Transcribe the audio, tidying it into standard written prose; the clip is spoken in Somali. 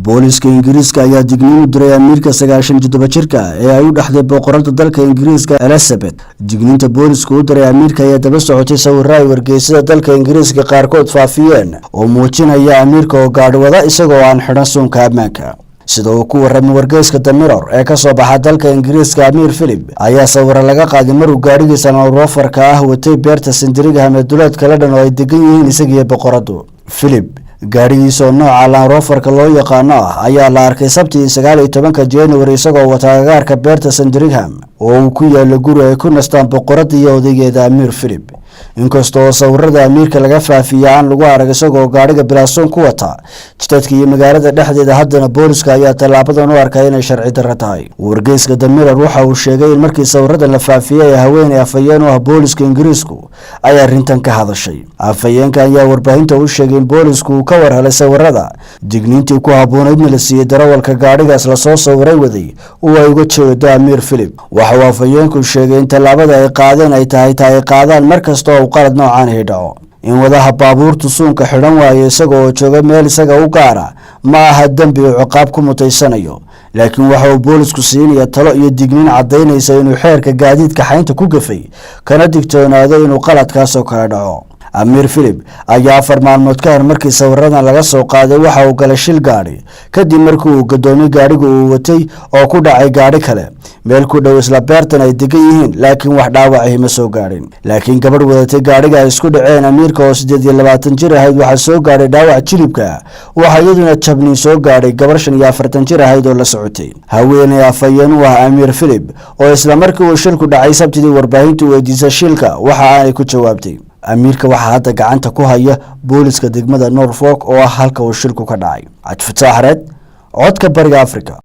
Booliska Ingiriiska ayaa digniin u diray amiirka 97 jirka ee ay u dhexday boqorada dalka Ingiriiska Elizabeth. Digniinta boolisku u diray amiirka ayaa daba socotay sawiro ay wargeysada dalka Ingiriiska qaarkood faafiyeen oo muujinaya amiirka oo gaadhwada isagoo aan xidhan suunka ammaanka. Sida uu ku warramay wargeyska The Mirror ee kasoo baxa dalka Ingiriiska, Amiir Philip ayaa sawiro laga qaaday maruu gaadhigiisa Land Roverka ah watay beerta Sandringham ee duleedka London oo ay degan yihiin isagiyo boqoradu. Philip gaadhigiisa oo nooca Land Roverka loo yaqaano ah ayaa la arkay Sabtii 19-ka January isagoo wata agagaarka beerta Sandringham oo uu ku yaalo guri ay ku nastaan boqorada iyo odaygeeda Amiir Philip. Inkasta oo sawirada amiirka laga faafiya aan lagu arag isagoo gaadhiga bilaa suun ku wata jidadka iyo magaalada dhexdeeda, haddana booliska ayaa tallaabadan u arkay inay sharci darro tahay. Wargeyska The Mirror waxa uu sheegay in markii sawiradan la faafiyey ee haweeney afhayeen u ah booliska Ingiriisku ay arrintan ka hadashay. Afhayeenka ayaa warbaahinta u sheegay in boolisku uu ka war helay sawirada, digniintii ku habboonaydna la siiyey darawalka gaadhigaas lasoo sawiray waday oo ay uga jeedo Amiir Philip. Waxa uu afhayeenku sheegay in tallaabada ay qaadeen ay tahay ta ay qaadaan mar kasta oo uu qalad noocan ahi dhaco. In wadaha baabuurtu suunka xidhan waayo isaga oo jooga meel isaga u gaara ma aha dembi uu ciqaab ku mutaysanayo, laakiin waxa uu boolisku siinaya talo iyo digniin caddaynaysa inuu xeerka gaadiidka xaynta ku gafay, kana digtoonaado inuu qaladkaasoo kale dhaco. Amiir Philip ayaa 4 maalmood ka hor markii sawiradan laga soo qaaday waxa uu galay shil gaadhi, kadib markii uu gadoomay gaadhiga uu watay oo ku dhacay gaadhi kale meel ku dhow isla beertan ay degan yihiin, laakiin wax dhaawacihi ma soo gaadhin. Laakiin gabadh wadatay gaadhiga ay isku dhaceen amiirka oo 28 jir ahayd waxaa soo gaadhay dhaawac jilibka. Waxaa iyaduna jabniin soo gaadhay gabarh 45 jir ahayd oo la socotay. Haweeney afhayeen u ah Amiir Philip oo isla markii uu shilku dhacay Sabtidii warbaahintu weydiisay shilka waxa aanay ku jawaabtay: "Amiirka waxaa hadda gacanta ku haya booliska degmada Norfolk oo ah halka uu shilku ka dhacay." Cabdifataax Xareed, Codka Bariga Africa.